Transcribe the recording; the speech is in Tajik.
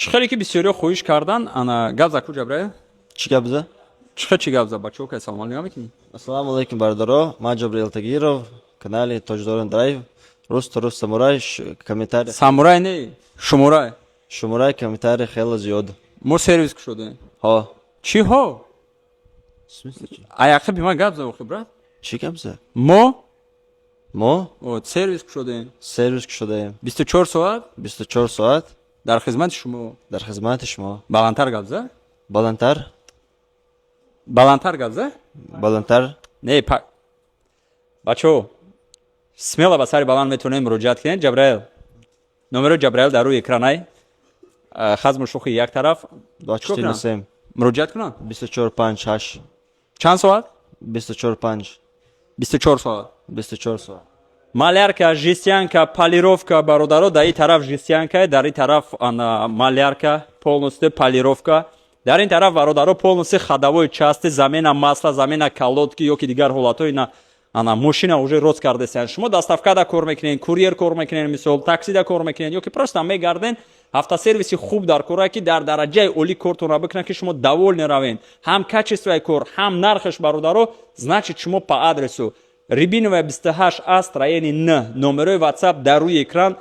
Чӣ хеле ки бисёриҳо хоҳиш кардан, ана, гап за ку, Ҷабраил. Чӣ гап за? Чӣ хел, чӣ гап за, бачаҳо ка салом алейкум мекунӣ? Ассалому алайкум, бародаро. Ман Ҷабраил Тагиров, канали Тоҷдорон Драйв. Рӯз то рӯз самурай комментарий. Самурай не, шумурай. Шумурай комментарий хеле зиёд. Мо сервис кушодаем. Ҳо. Чӣ ҳо? В смысле чӣ? Аяқиби ман гап за охи, брат. Чӣ гап за? Мо Мо сервис кушодаем. Сервис кушодаем. 24 соат. 24 соат. Дар хизмати шумо. Дар хизмати шумо. Баландтар гап за. Баландтар? Баландтар гап за. Баландтар? Не, бачаҳо, смело ба сари баланд метавонем муроҷиат кунед. Ҷабраил, номерои Ҷабраил дар рӯи экранай. Хазму шӯхи як тараф. 24 7. Муроҷиат кунанд. 24 5 8. Чанд соат? 24 5. 24 соат. 24 соат. Малярка, жестянка, полировка, бародаро, дар ин тараф жестянка, дар ин тараф, ана, малярка, полностью полировка. Дар ин тараф, бародаро, полностью ходовой части, замена масла, замена колодки ё ки дигар ҳолатҳои на, ана, мошина уже рост кардесиян. Шумо доставкада кор мекунед, курьер кор мекунед, мисол, таксида кор мекунед ё ки просто мегарден, автосервиси хуб дар кора, ки дар дараҷаи олӣ кортонро бикунад, ки шумо довольны равед, ҳам качествои кор, ҳам нархаш, бародаро, значит, шумо по адресу Рябиновая 28 А, строение Н, номерои WhatsApp дар рӯи экран.